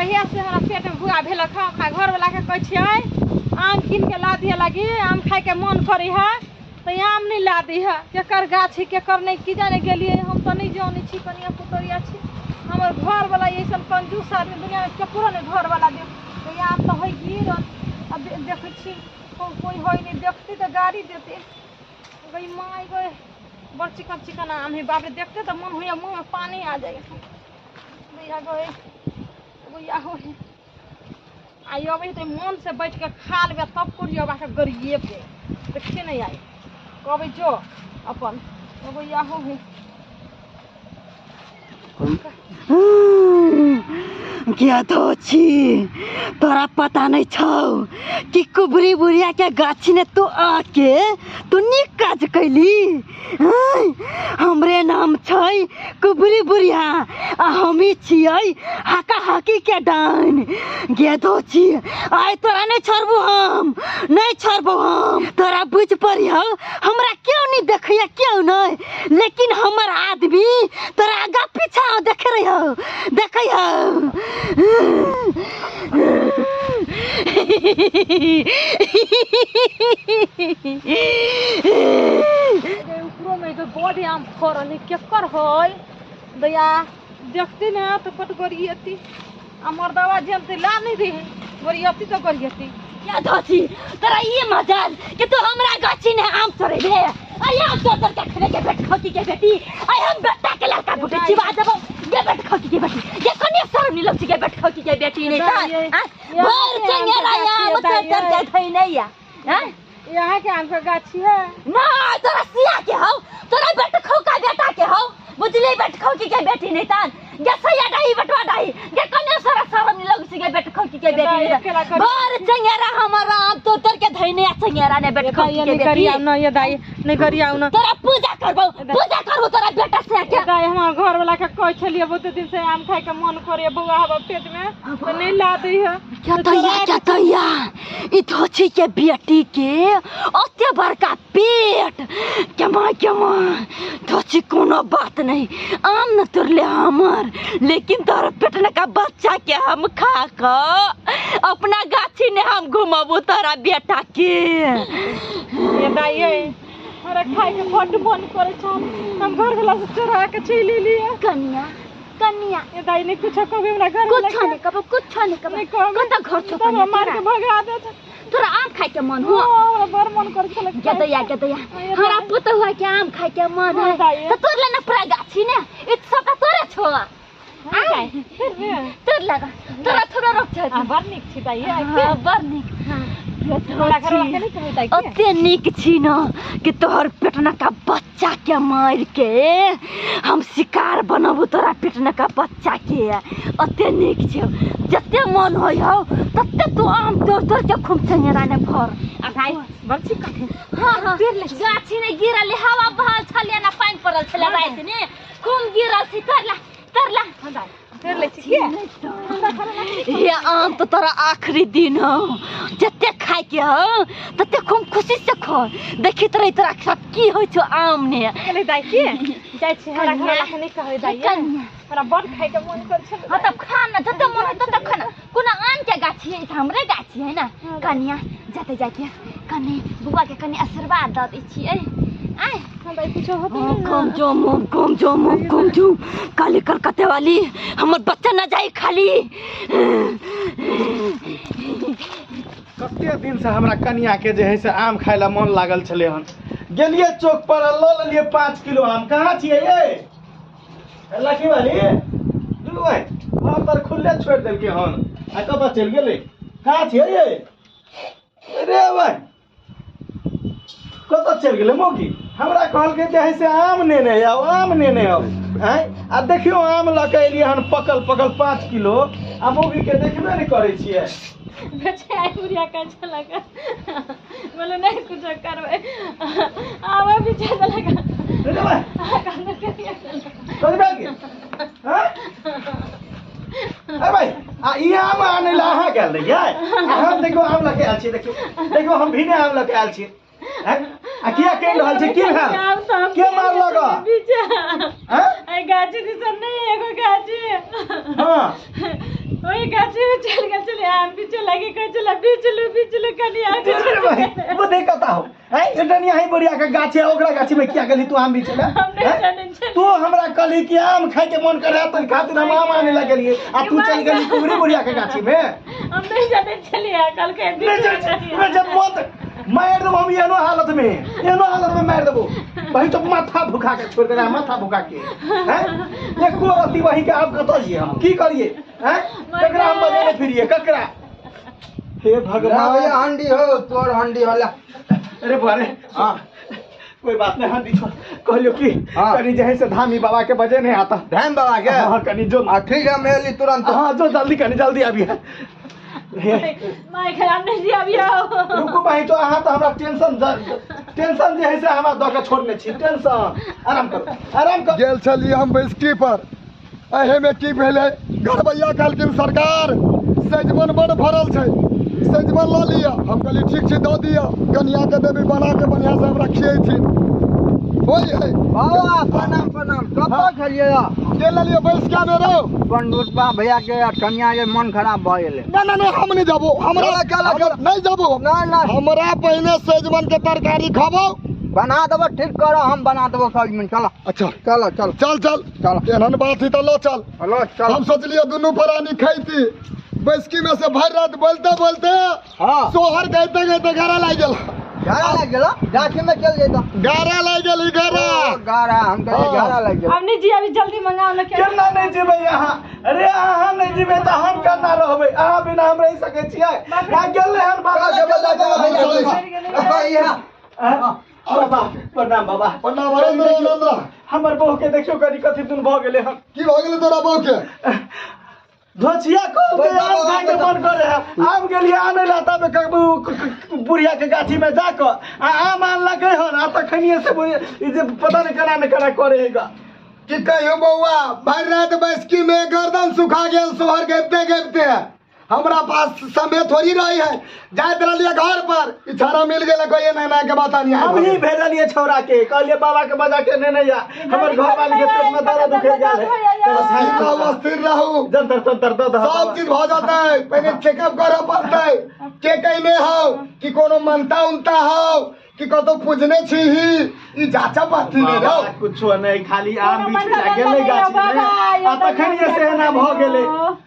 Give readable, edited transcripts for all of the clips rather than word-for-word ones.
कहिया से हमरा पेट में भुआ भेलक हँ। अपना घरवला के कहै छियै आम कीन के ला दिहे लागी, आम खाइके मन करै है तऽ आम नहि ला दी है। केकर गाछ है केकर नहि की जाने गेलियै, हम तऽ नहि जानै छी, कनिया पुतोरिया छी। हमर घरवला अइसन कंजूस आदमी दुनियामे केकरो नहि घरवला देत। तऽ आम तऽ है गिरल, आ देखै छी कोइ है नहि, देखती तऽ गाड़ी देती। गई माय गई, बड़ चिकन चिकन आम है बाप रे, देखते तऽ मन होइया मुँहमे पानी आ जाइए। भैया गई भैया हो आई अबै तऽ मन से बैठ के खा लेबै तब कुरियबा के गरिएबै। देखिए नहीं आई कहबै जो अपन भैया हो है। क्या तो छी तोरा पता नहीं छौ कि कुबरी बुढ़िया के गाछी ने तू आके तू नीक काज कैली। हमरे नाम छै कुबरी बुढ़िया आ हमी छियै हाका हाकी के डान। गेदो छी आइ तोरा नहीं छोड़बो, हम नहीं छोड़बो। हम तोरा बुझ पड़ी हौ हमरा क्यों नहीं देखैया क्यों नहीं, लेकिन हमर आदमी तोरा आगा पीछा देखे रही हौ, देखै हौ। ऊपरो में बड़ आम फड़ल है, केकर है दैया देखती ना तो कट गरियती। आ मर्दवा जनते ला नहीं दे गरियती तो गरियती। क्या धोती तोरा ये मजाल कि तू हमरा गाछी ने आम तोड़े दे। आई आम तोड़ तोड़ के खेले के बेट खोकी के बेटी। आई हम बेटा के लड़का बुटे चिबा देबो गे बेट खोकी के बेटी। ये कने शर्म नहीं लगती के बेट खोकी के बेटी नहीं ता भर चंगेरा आम तोड़ तोड़ के खई नहीं या। हां यहाँ के आम के गाछी है ना, तोरा सिया के हौ, तोरा बेट खोका बेटा के हौ, बुझली बेट खोकी के बेटी नहीं तान। गे सैया डाही बटवा डाही गे कने सारा शर्म नहीं लगसी गे बेट खोकी के बेटी। भर चंगेरा हमर आम तोड़ तोड़ के धइने आ चंगेरा ने बेट खोकी के बेटी। करिया न ये दाई नहीं करिया न तोरा पूजा करबो, पूजा करबो तोरा बेटा से के। दाई हमर घर वाला के कहै छलियै बहुत दिन से आम खाइ के मन करे बौआ हब पेट में तो नहीं ला दै है। क्या तैया क्या तैया ई धोछी के बेटी के ओते बड़का पेट केमा केमा धोछी कोनो बात नहीं आम न तोड़ले हमर, लेकिन तोरा पेट न का बच्चा के हम खा क अपना गाछी ने हम घुमाबू तोरा बेटा के। ये दाई हमरा खाइ के बड्ड मन करे छ, हम घर वाला से चोरा के चलि एलियै। कनिया कनिया ये दाई नहीं कुछ कहबे हमरा घर कुछ नहीं कहबो, कुछ नहीं कहबो। कत घर छौ कनिया मार के भगा देत। तोरा आम खाइ के मन हो? हमरा बड़ मन करे छल। गेदैया गेदैया हमरा पुतहुआ के आम खाइ के मन है त तोर ले न पूरा गाछी ने इ सबटा तोरे छौ। तोर लगा तोरा थोड़ा रोक छ। बड़ नीक छी दाई, हां बड़ नीक। ओते नीक छी न कि तोहर पेटना का बच्चा के मार के हम शिकार बनबू तोरा पेटना का बच्चा के। ओते नीक छौ, जते मन होइ हौ तते तू आम तोड़ तोड़ के खूब चंगेरा ने भर। आ भाई बड़ चिकन है। हां हां गाछी ने गिरल हवा बहल छलै ना पानि पड़ल छलै राति ने खूब गिरल छी। तरला तरला हां दाई तोड़ ले छी के ये आम तो तोरा आखिरी दिन हो, जते खाइ के हो तते खूब खुशी से खो। देखी तोरा तोरा साथ की होइ छौ आम ने। चले दाई के जाइ छी हमरा घर वाला के नहीं कहै दाई, हमरा बड़ खाइ के मन कर छल। हां तब खा न, जते मन है तते खा न। कोनो आम के गाछी है, हमरे गाछी है ना। कनिया जाते जाके कने बुआ के कने आशीर्वाद द दै छियै। आय दाई कुछ होत नहीं। कम जो मुम कम जो मुम कम जो काली कलकत्ते वाली हमर बच्चा न जाए खाली। कते दिन से हमरा कनिया के जे है से आम खाय ला मन लागल छले हन। गेलिए चौक पर ल लेलिए 5 किलो आम। कहाँ छियै ये लकी वाली? दुनू भाई घर पर खुले छोड़ देलके हन आ कतऽ चलि गेलै? कहाँ छियै ये? अरे भाई कतऽ चलि गेलै मौगी? हमरा कहलकै जे है से आम नेने आउ, आम नेने आउ। आँय आ देखियौ आम लऽ के एलियै हन पकल पकल 5 किलो आ मौगी के देखबे नहि करै छियै। बेचे आई बुढ़िया का छलक बोले नहीं कुछ करबै आवे पीछे देलक। रे भाई कथी भेल के? हाँ अरे भाई आ ई आम आनै लए अहाँ गेल रहियै आ हम देखियौ आम लऽ के आयल छियै। देखियौ देखियौ हम भी आम लऽ के आयल छियै। आ किया कहि रहल छै? की भेल? के मारलक? गाछी दिसन नहीं एगो गाछी। हां ओही गाछी में चल गेल छलियै आम बिछे लागी, कहै छलै बिछलू बिछलू कनि आम बिछलू। बुद्धि कता हो हैं? ये डनिया ही बुढ़िया के गाछी है, ओकरा गाछी में किया गेली तू आम बिछे ला? हम नहीं हैं? जानै छलियै। तू हमरा कहली कि आम खाय के मन करे त खातिर हम आम आने लगलिए आ तू चल गेली कुबरी बुढ़िया के गाछी में। हम नहीं जानै छलियै, कहलकै नहीं बिछलू जानै कनि। मैं जब मौत मार देबो हम एहनो हालत में, एहनो हालत में मार देबो वही तो माथा भुखा के छोड़ देना, माथा भुखा के हैं? एको रत्ती वही के आब कतऽ जिए हम, की करिए हैं? ककरा हम बजेने फिरिए ककरा? हे भगवान। भैया हंडी हो तोर हंडी होला। अरे बारे हाँ कोई बात नहीं, हंडी छोड़। कहलियो कि हाँ। कनी जे है से धामी बाबा के बजे नहीं आता। धाम बाबा के? हाँ कनी जो। हाँ ठीक है, मैं अली तुरंत। हाँ जो जल्दी कनी जल्दी आबी है। माय खराब नहीं जी अभी आओ। रुकू भाई तो अहाँ तो हमरा टेंशन टेंशन जे है से हमरा दऽ के छोड़ने छी टेंशन। आराम करू आराम करू। गेल छलियै हम बैसकी पर, एहे में की भेलै घरबैया कहलखिन सरकार सजमन बड़ भरल छै, सजमन लऽ लिअ। हम कहलियै ठीक छै दऽ दिअ, कनिया के देबै बना के बढ़िआँ से हमरा खियेथिन। होय है बाबा प्रणाम प्रणाम। कतऽ छलियै? के लेलियै बैसका में रौ? पंडुपा भैया के कनिया के मन खराब भऽ गेलै। ना ना ना हम नहीं जाबो, हमरा नहीं जाबो। ना ना हमरा पहिने सजमन के तरकारी खाबो। बना देबो, ठीक करो, हम बना देबो सजमन। चलो अच्छा चलो चल चल चल चल, एहन बात ही तो लो चल। हेलो चल। हम सोचलिए दुनू प्राणी खैती, बैसकी में से भर रात बोलते बोलते हाँ सोहर गाइते गाइते घरा लागि गेल। घरा लागि गेल? गाछी में चल जेता। गारा लागि गेल ई गारा। गारा हम कहलियै गारा लागि गेल। हम नहीं जी अभी जल्दी मंगाओ ना। केना नहीं जीबै अहाँ? अरे अहाँ नहीं जीबै तऽ हम केना रहबै? अहाँ बिना हम रहि सकै छियै? आ गेल हन बाबा के बजा के। बाबा प्रणाम बाबा। प्रणाम। नरेंद्र हमर बहू के देखियो कनी कथी दुन भऽ गेलै हन। की भऽ गेलै तोरा बहू के? धोछिया खोल के आम खाय के मन करे है। आम गेलियै आनै ला तब बुढ़िया के गाछी में जाकऽ आ आम आनलकै हन आ तखनिये से ई जे पता नहि केना ने केना करे है गा। की कहियो बौआ, भरि रात बैसकी में गर्दन सुखा गेल सोहर गाबिते गाबिते। हमरा पास समय थोड़ी रही है, जाइत रहलियै घर पर इशारा मिल गेल कहिए ना के बात नहीं। हम ही भेजलियै छौड़ा के, कहलियै बाबा के बजा के नेने जा, हमर घर वाली के पेट में दर्द उठे गेल है। स्थिर रहू, जंतर तंतर दऽ दह सब चीज भऽ जेतै। पहिने चेकअप करऽ पड़तै के कयने हौ, कि कोनो मनता उनता हौ, कि कतौ पूजने छी ई जाचा पाती ने रौ। कुछो नहीं, खाली आम बिछा गेलै गाछी में आ तखनिये से एना भऽ गेलै।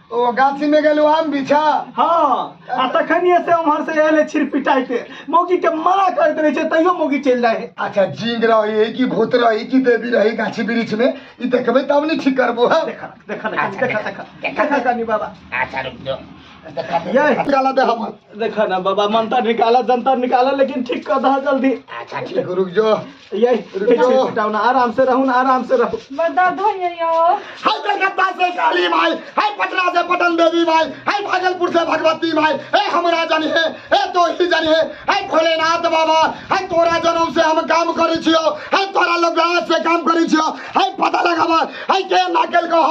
ओ गाछी में गेलू आम बिछा? हाँ आ तखनिये से उम्हर से एलै छिरपिटाइते। मौगी के मना करैत रहै छै तैयो मौगी चलि जाइ है। अच्छा जिंग रही कि भूत रही कि देवी रही गाछी वृक्ष में, ई देखबै तब ने ठीक करबो। हाँ देखा देखा देखा देखा देखा कनी बाबा। अच्छा रुक जो, निकाला दे हमर। देखा ना बाबा, मंत्र निकाला जंतर निकाला लेकिन ठीक कर दह जल्दी। अच्छा ठीक रुक जो, यही रुक जो, ना आराम से रहू ना आराम से रहू। बड़ दर्द होइए यो। हाय कलकत्ता से काली माई, हाय पटना से पटन देवी माई, हाय भागलपुर से भगवती माई, हे हमरा जानी है, हे तो ही जानी है, हाय भोलेनाथ बाबा, हाय तोरा जनम से हम काम करै छियो, हाय तोरा लोग से काम करै छियो, हाय पता लगाबा, हाय के नाकेल कह।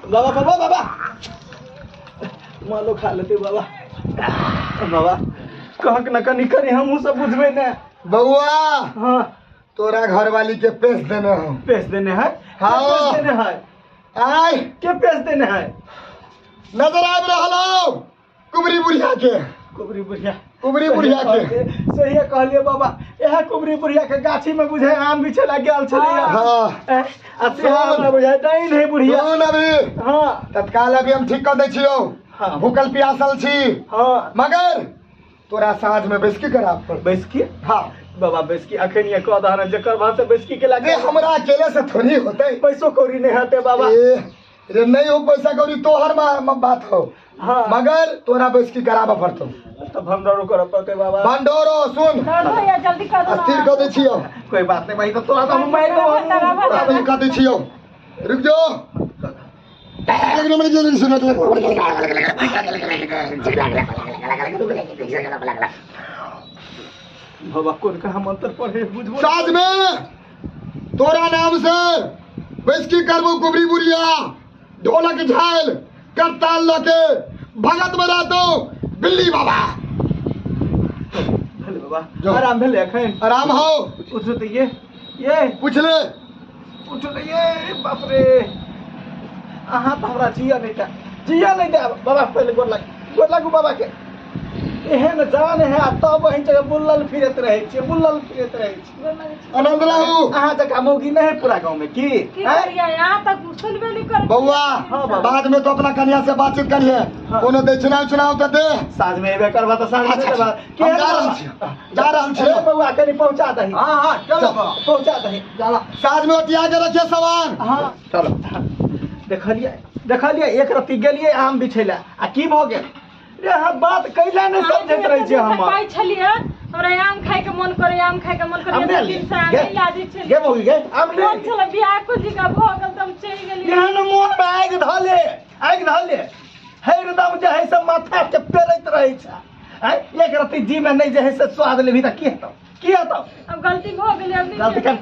बाबा बाबा बाबा मालो खा लेते बाबा। बाबा कहक न कनी करी हमहूँ सब बुझबै ने बउआ। हाँ तोरा घरवाली के पेश देने हम। पेश देने है? हाँ पेश देने है। आय के पेश देने है? नजर आबि रहल हौ कुबरी बुढ़िया के। कुबरी बुढ़िया? कुबरी बुढ़िया के। सही कहलिए बाबा, इएह कुबरी बुढ़िया के गाछी में बुझे आम बिछे ला गेल छलैया। हाँ आ से हमरा बुझे डाइन है बुढ़िया। सुन अभी। हाँ तत्काल अभी हम ठीक कर दै छियौ। हाँ भूखल प्यासल छी। हाँ मगर तोरा साँझ में बैसकी कराब पड़तौ। बैसकी? हाँ बाबा बैसकी अखन ये कह दहन जकर भाव से बैसकी के लागे हमरा अकेले से थोड़ी होतै, पैसो कौड़ी नहीं हेतै बाबा। रे नहीं हो पैसा कौड़ी तोहर बात हो। हाँ मगर तोरा बैसकी कराबऽ पड़तौ। तब भंडारो करऽ पड़तै बाबा। भंडारो सुन जल्दी कर दो, स्थिर कर दै छियौ। कोई बात नहीं भाई, तो तोरा तो हम मारि देबौ। कर दै छियौ, रुक जो। बाबा कोन कहाँ मंत्र पढ़े बुझबो। साँझ में तोरा नाम से बैसकी करबो कुबरी बुढ़िया, ढोलक झाल करताल लके भगत में रहतो बिल्ली बाबा। भेलै बाबा, आराम भेलै अखन? आराम हो। उठतै ये? ये पूछ ले उठ ये बाप रे अहाँ तऽ हमरा जिया नहीं दे, जिया नहीं दे बाबा। पहले गोर लाग, गोर लागू बाबा के। एहन जान है आ तब वही जगह बुलल फिरत रहै छियै, बुलल फिरत रहै छियै। आनंद रहू। अहाँ जकाँ मौगी नहीं है पूरा गाँव में की? की करियै अहाँ तऽ सुनबे नहि करै। बौआ हाँ बाबा। बाद में तो अपना कन्या से बातचीत करिए। हाँ। कोनो दक्षिणा उक्षिणा तऽ दे। साँझ में एबे करबा तऽ साँझ में अच्छा, देबा। हम जा रहल छियै, जा रहल छियै। ए बौआ कनि पहुँचा दही। हाँ हाँ चलो पहुँचा दही। साँझ में ओटिया के रखिए सामान। हाँ चलो। देखलियै देखलियै एक रत्ती गेलियै आम बिछै लए आ की भऽ गेल रे? अहाँ बात कैला नहि समझैत रहै छियै हमर। कहै छलियै हमरा आम खाय के मन करे, आम खाय के मन करे। आम एते नहि दिन से आम गे नहि लादै छलियै। गे मौगी गे आम मोन नहि छलै बियाकुल जी का भऽ गेल तऽ हम चलि गेलियै। एहन मोन मे आगि धले, आगि धले हरदम जे है से माथा के पेरैत रहै छै। आँय एक रत्ती जी में नहि जे है से स्वाद लेबही तऽ की हेतौ, की हेतौ? अब गलती भऽ गेलै, अब नहि गलती कान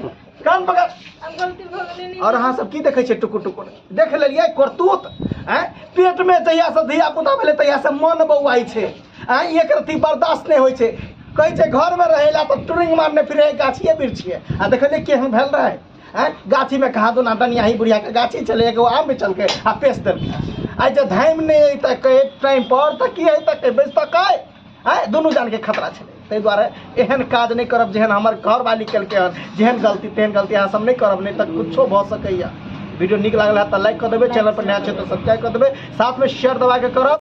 कान पकड़। अब गलती भऽ गेलै नहि। और अहाँ सब की देखै छियै टुकुर टुकुर? देख लेलियै करतूत? आँय पेट में जहिया से धिया पुता भेलै तहिया से मन बौआइ छै। आँय एक रत्ती बर्दाश्त नहि होइ छै। कहै छै घर में रहै ला तऽ टुरिंग मारने फिरे गाछिए बिरछिए आ देखलियै केहन भेल रहै। आँय गाछी में कहाँ दुना दनियाही बुढ़िया के गाछी छलै, एगो आम बेचलकै आ पेश देलकै। आइ जे धामि नहि अयतै टाइम पर तऽ की हेतै, बेचतकै? आँय दुनू जानके खतरा छलै। ताहि दुआरे एहन काज नहि करब जेहन हमर घरवाली केलकै हन। जेहन गलती तेहन गलती अहाँ सब नहि करब, नहि तऽ कुछो भऽ सकैए। वीडियो नीक लागल है तऽ लाइक कऽ देबै, चैनल पर नया छै तऽ सब्सक्राइब कऽ देबै, साथमे शेयर दबाके करब।